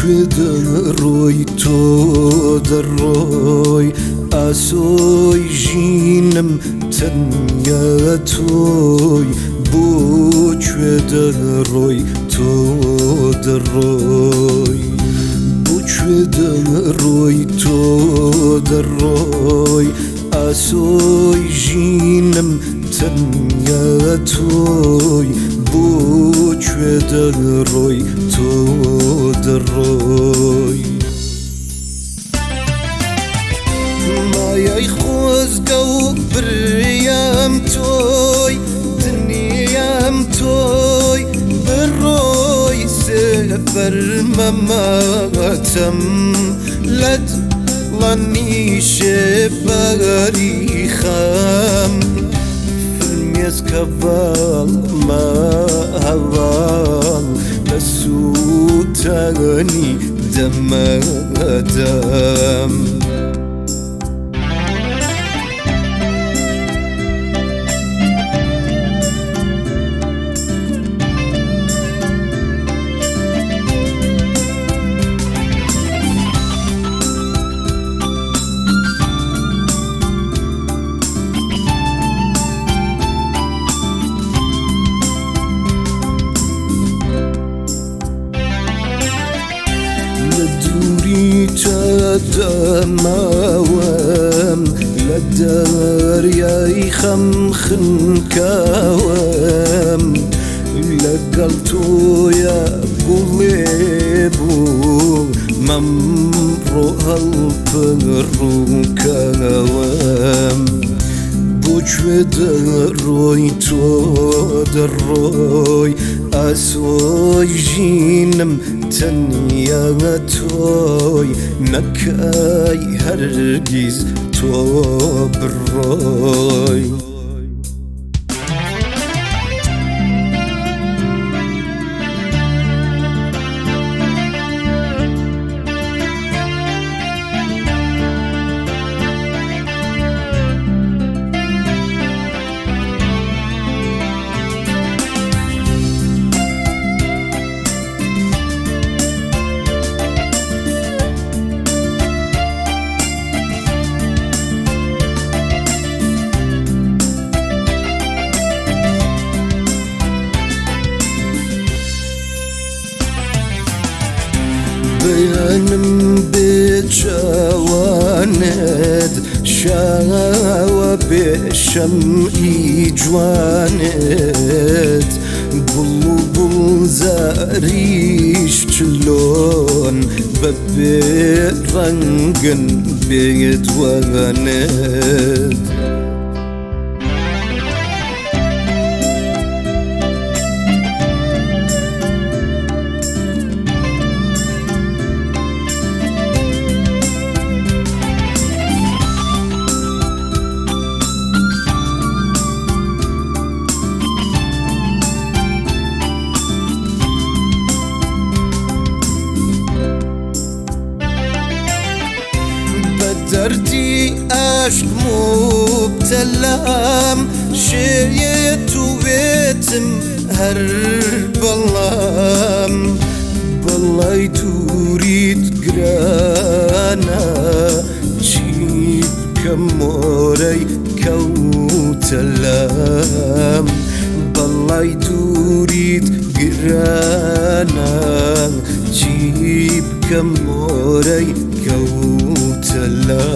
کوێ دەڕۆی تۆ دەڕۆی، ئاسۆی ژینم تەنیا تۆی. بۆ کوێ دەڕۆی تۆ دەڕۆی، بۆ کوێ دەڕۆی تۆ دەڕۆی، ئاسۆی ژینم تەنیا تۆی. بۆ کوێ دەڕۆی تۆ دەڕۆی، مایای خۆزگە و بریام تۆی، دنیام تۆی. بڕۆی سێبەر مەماتم لە دڵەنیشێ باری خەم، فرمێسکە باڵمە هەواڵ لە سووتانی دەمەدەم. لە دووری دەماوەم، لە دەریای خەم خنکاوەم، لەگەڵ تۆیا گوڵێ بوو مەمڕۆ هەڵپڕووکاوەم. بۆ کوێ دەڕۆی تۆ دەڕۆی، ئاسۆی ژینم تەنیا تۆی. نەکای هەرگیز تۆ بڕۆی. بەیانم بێ چاوانت، شاوە بێ شەمعی جوانت، گوڵ و گوڵزاریش چلۆن بەبێ ڕەنگن بێدوانت. بە دەردی عەشق موبتەلام، شێت و وێتم هەر بەڵام، بەڵای دووریت گرانە، چی بکەم مۆرەی کەوتەلام. بەڵای دووریت گرانە، چی بکەم مۆرەی کەوتەلام.